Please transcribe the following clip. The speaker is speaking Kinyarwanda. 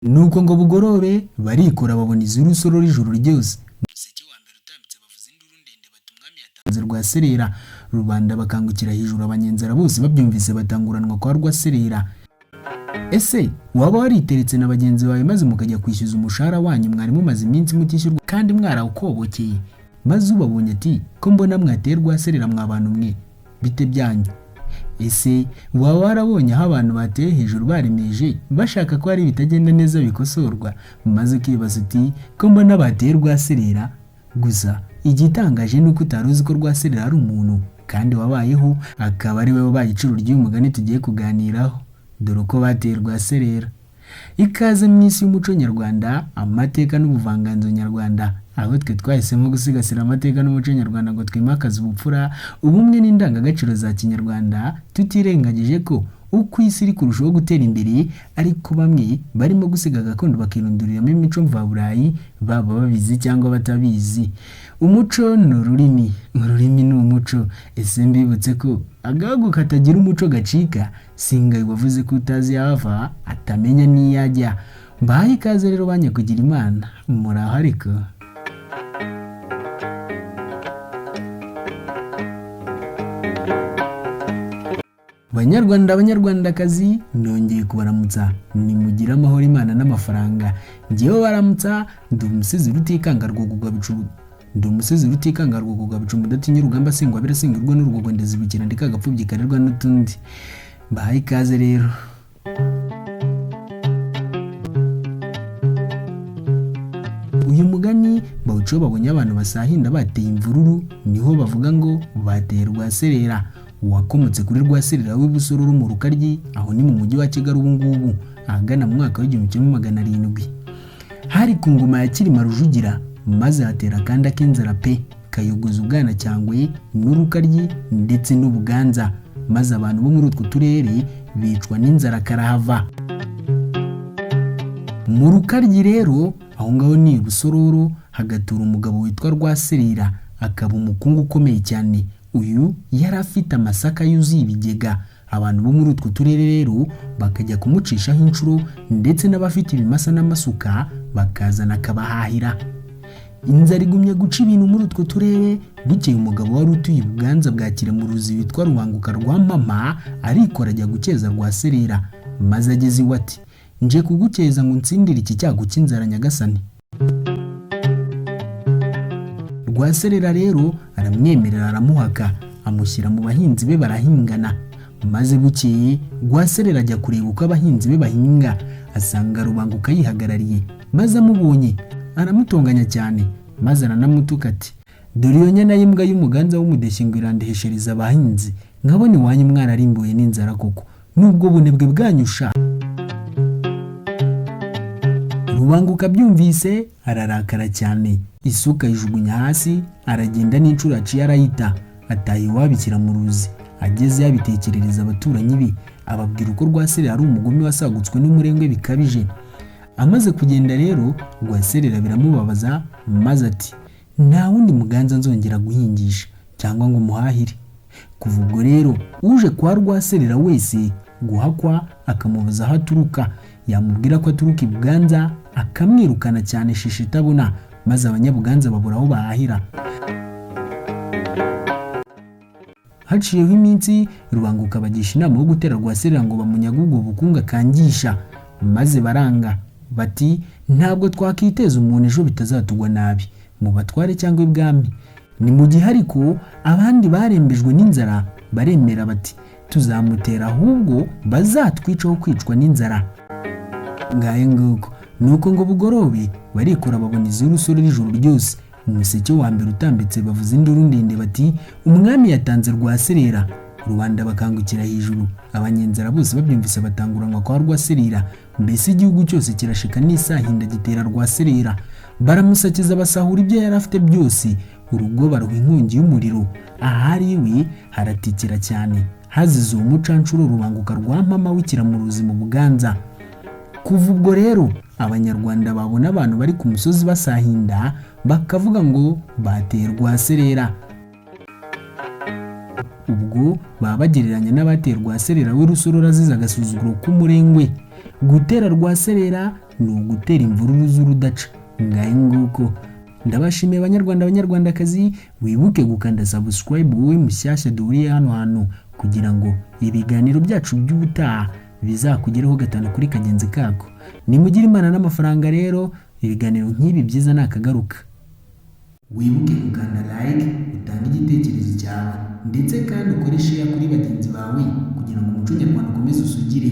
Nuko ngo bugorobe barikora babona iz'urusoro ijoro ryose. Umuseke wa mbere utambitse bavuza induru ndende bati umwami yatanze Rwaserera. Rubanda bakangukira hejuru, abanyenzara bose babyumvise batanguranwa kwa Rwaserera. Ese waba wariteretse na bagenzi bawe maze mukajya kwishyuza umushahara wanyu mwari mumaze iminsi mutishyurwa kandi mwarawukobokeye, maze ubabonye ati ko mbona mwateye Rwaserera mwa bantu mwe, bite byanyu? Ese waba warabonye aho abantu bateye hejuru baremeje bashaka ko hari ibitagenda neza bikosorwa, maze ukibaza uti ko mbona bateye Rwaserera? Gusa igitangaje ni uko utari uzi ko Rwaserera ari umuntu kandi wabayeho, akaba ari we wabaye iciro ry'uyu mugani tugiye kuganiraho. Dore uko bateye Rwaserera. Ikaze mu isi y'umuco nyarwanda, amateka n'ubuvanganzo nyarwanda, aho twe twahisemo gusigasira amateka n'umuco nyarwanda ngo twimakaze ubupfura, ubumwe n'indangagaciro za kinyarwanda, tutirengagije ko uko isi iri kurushaho gutera imbere ariko bamwe barimo gusiga gakondo bakirunduriramo imico mvaburayi, baba babizi cyangwa batabizi. Umuco ni ururimi, ururimi ni umuco. Ese mbibutse ko agahugu katagira umuco gacika? Singaye wavuze ko utazi aho ava atamenya n'iyo ajya. Mbahaye ikaze rero banyakugira Imana, muraho ariko. Banyarwanda banyarwandakazi, nongeye kubaramutsa, nimugire amahoro, Imana n'amafaranga. Njyewe baramutsa ndi umusizi Rutikanga Rwogogwa Bicu, ndi umusizi Rutikanga Rwogogwa Bicu, mudatinya urugamba, singwa birasingirwa n'urwogwa, ndazibukira ndika agapfubyi karerwa n'utundi. Mbahaye ikaze rero. Uyu mugani bawuca iyo babonye abantu basahinda bateye imvururu, niho bavuga ngo bateye Rwaserera. Uwakomotse kuri Rwaserera w'i Busororo mu Rukaryi, aho ni mu mujyi wa Kigali ubu ngubu, ahagana mu mwaka w'1700. Hari ku ngoma ya Cyilima Rujugira, maze hatera akandi ak'inzara pe, kayogoza Ubwanacyambwe n'Urukaryi ndetse n'Ubuganza, maze abantu bo muri utwo turere bicwa n'inzara karahava. Mu Rukaryi rero, aho ngaho ni i Busororo, hagatura umugabo witwa Rwaserera, akaba umukungu ukomeye cyane. Uyu yari afite amasaka yuzuye ibigega. Abantu bo muri utwo turere rero bakajya kumucishaho inshuro, ndetse n'abafite ibimasa n'amasuka bakazana akabahahira. Inzara igumya guca ibintu muri utwo turere. Bukeye umugabo wari utuye i Buganza bwa Kiramuruzi witwa Rubanguka rwa Mpama arikora ajya gukeza Rwaserera, maze ageze iwe ati nje kugukeza ngo unsindire iki cyago cy'inzara nyagasani. Rwaserera rero aramwemerera aramuhaka, amushyira mu bahinzi be barahingana. Maze bukeye Rwaserera ajya kureba uko abahinzi be bahinga, asanga Rubanguka yihagarariye, maze amubonye aramutonganya cyane, maze aranamutuka ati dore iyo nyana y'imbwa y'umuganza w'umudeshyi ngo irandeheshereza abahinzi, nkabona iwanyu mwararimbuye n'inzara koko, nubwo bunebwe bwanyu sha. Rubanguka abyumvise ararakara cyane, isuka ayijugunya hasi, aragenda n'inshuro aciye arayita, ataha iwabo Ikiramuruzi. Ageze yabitekerereza abaturanyi be, ababwira uko Rwaserera ari umugome wasagutswe n'umurengwe bikabije. Amaze kugenda rero Rwaserera biramubabaza, maze ati nta wundi muganza nzongera guhingisha cyangwa ngo muhahire. Kuva ubwo rero uje kwa Rwaserera wese guhakwa akamubaza aho aturuka, yamubwira ko aturuka i Buganza akamwirukana cyane shishi itabona, maze abanyabuganza babura aho bahahira. Haciyeho iminsi Rubanguka abagisha inama yo gutera Rwaserera ngo bamunyage ubwo bukungu akangisha, maze baranga bati ntabwo twakiteza umuntu ejo bitazatugwa nabi mu batware cyangwa ibwami. Ni mu gihe ariko abandi barembejwe n'inzara baremera bati tuzamutera ahubwo bazatwicaho kwicwa n'inzara. Ngaye nguko. Nuko ngo bugorobe barikora babona iz'urusoro ijoro ryose. Umuseke wa mbere utambitse bavuza induru ndende bati umwami yatanze Rwaserera. Rubanda bakangukira hejuru, abanyenzara bose babyumvise batanguranwa kwa Rwaserera, mbese igihugu cyose kirashika n'isahinda gitera Rwaserera. Baramusakiza basahura ibyo yari afite byose, urugo baruha inkongi y'umuriro, ahari iwe haratikira cyane. Hazize uwo mucanshuro Rubanguka rwa Mpama w'Ikiramuruzi mu Buganza. Kuva ubwo rero abanyarwanda babona abantu bari ku musozi basahinda bakavuga ngo bateye Rwaserera. Ubwo baba bagereranya n'abateye Rwaserera w'i Rusororo azize agasuzuguro k'umurengwe. Gutera Rwaserera Ni ugutera imvururu z'urudaca. Ngahe nguko, ndabashimiye Abanyarwanda, Abanyarwandakazi. Wibuke gukanda subscribe, wowe mushyashya duhuriye hano hantu, kugira ngo ibiganiro byacu by'ubutaha bizakugereho gatanu kuri kagenzi kako. Nimugire Imana n'amafaranga rero, ibiganiro nk'ibi byiza ni akagaruka. Wibuke gukanda like, utange igitekerezo cyawe, ndetse kandi ukore share kuri bagenzi bawe kugira ngo umuco nyarwanda ukomeze usugire.